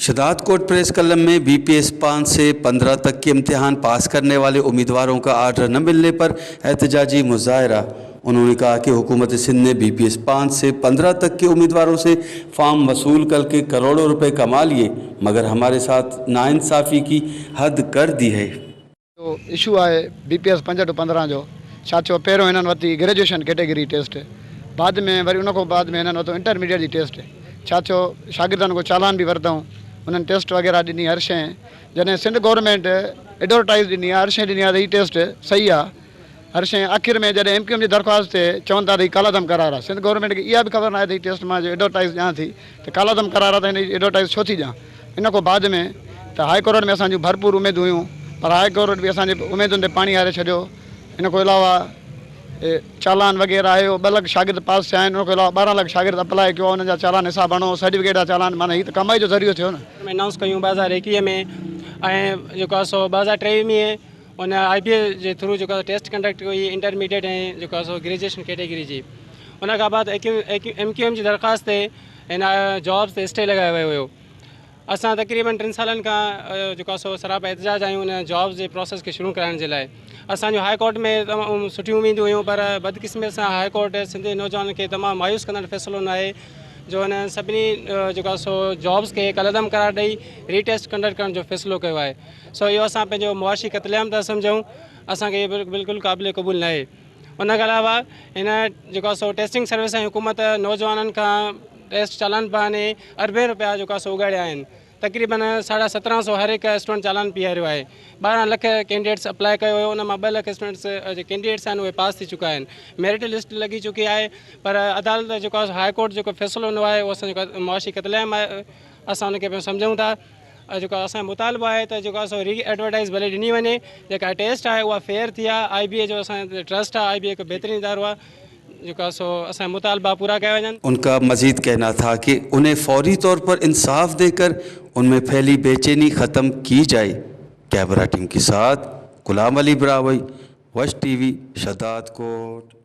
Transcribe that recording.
Shahdadkot press club में BPS 5 से 15 तक के इम्तिहान पास करने वाले उम्मीदवारों का आर्डर न मिलने पर एहतजाजी मुजाहरा। उन्होंने कहा कि हुकूमत सिंध ने बीपीएस 5 से 15 तक के उम्मीदवारों से फॉर्म वसूल करके करोड़ों रुपए कमा लिए, मगर हमारे साथ नाइंसाफ़ी की हद कर दी है। جو اشو آهي بي پي ايس 5 ٽو 15 جو ڇا ٿيو پهريون هنن ورتي گريجوئيشن ڪيٽيگري ٽيسٽ بعد ۾ وري ان کان بعد ۾ هنن ورتو انٽرميڊيٽ جي ٽيسٽ ڇا ٿيو شاگردن کان چالان به ورتائون انهن ٽيسٽ وغيره ڏني هر شيء جڏهن سنڌ گورنمينٽ ايڊورٽائيز ڏني آهي هر شيء ڏني آهي ته هي ٽيسٽ صحيح آهي هر شيء آخر ۾ جڏهن ايم ڪيو ايم جي درخواست تي چون ٿا ته هي ڪالعدم قرار آهي سنڌ گورنمينٽ کي اها به خبر ناهي ته هي ٽيسٽ مان جو ايڊورٽائيز ڏيان ٿي ته ڪالعدم قرار آهي ته هن جي ايڊورٽائيز ڇو ٿي ڏيان ان کان بعد ۾ ته هاء ڪورٽ ۾ اسان جون ڀرپور اميدون هيون پر هاء ڪورٽ به اسان جي اميدن تي پاڻي هاري ڇڏيو. ان کان علاوه چالان وغيره آهي اهو 2 لک شاگرد پاس ٿيا آهن ان کان علاوه 12 لک شاگرد اپلاء ڪيو آهي انهن جا چالان حساب هڻو سرٽيفڪيٽ جا چالان معنيٰ هي ته ڪمائي جو ذريعو ٿيو نه. ۾ انائونس ڪيون 2021 ۾ ۽ جيڪو آهي سو 2023 ۾ ان آء بي اي جي ٿرو جيڪو آهي ٽيسٽ ڪنڊڪٽ ڪئي انٽرميڊيٽ ۽ جيڪو آهي سو گريجوئيشن ڪيٽيگري جي ان کان بعد ايم ڪيو ايم جي درخواست تي هن جابس تي اسٽي لڳايو ويو هيو. اسان تقريبن 3 سالن کان جيڪو آهي سو سراپا احتجاج آهيون ان جابس جي پروسيس کي شروع ڪرائڻ جي لاء. اسان جون هاء ڪورٽ ۾ تمام سٺيون اميدون هيون پر بدقسمتي سان هاء ڪورٽ سنڌ جي نوجوانن کي تمام مايوس ڪندڙ فيصلو ڏنو آهي جو هن سڀني جيڪو آهي سو جابس کي ڪالعدم قرار ڏئي ري ٽيسٽ ڪنڊڪٽ ڪرڻ جو فيصلو ڪيو آهي. سو اهو اسان پنهنجو معاشي قتل عام ٿا سمجهون اسان کي اهو بلڪل قابل قبول ناهي. ان کان علاوه هن جيڪو آهي سو ٽيسٽنگ سروس ۽ حڪومت نوجوانن کان ٽيسٽ چالان بهاني اربين روپيا جيڪو آهي سو اڳاڙيا آهن تقريبن 1750 هر هڪ اسٽوڊنٽ چالان پياريو آهي 12 لک ڪينڊيڊيٽس اپلاء ڪيو هيو ان مان 2 لک اسٽوڊنٽس جي ڪينڊيڊيٽس آهن اهي پاس ٿي چڪا آهن ميرٽ لسٽ لڳي چڪي آهي پر عدالت جيڪو آهي هاء ڪورٽ جيڪو فيصلو ڏنو آهي اهو اسان جو معاشي قتل عام آهي اسان ان کي سمجهون ٿا جيڪو اسان جو مطالبو آهي ته جيڪو آهي سو ري ايڊورٽائز ڀلي ڏني وڃي جيڪا ٽيسٽ آهي اها فيئر ٿي آهي آء بي اي جو اسان جو ٽرسٽ آهي آء بي اي هڪ بهترين ادارو آهي جيڪو آهي سو اسان جا مطالبا پورا ڪيا وڃن. ان کا مزيد کهنا ٿا ڪه انهين فوري طور پر انصاف ديڪر ان ۾ ڦهلي بيچيني ختم ڪي جائي ڪيمرا ٽيم ڪي ساٿ غلام علي براهوئي وش ٽي وي شهدادڪوٽ.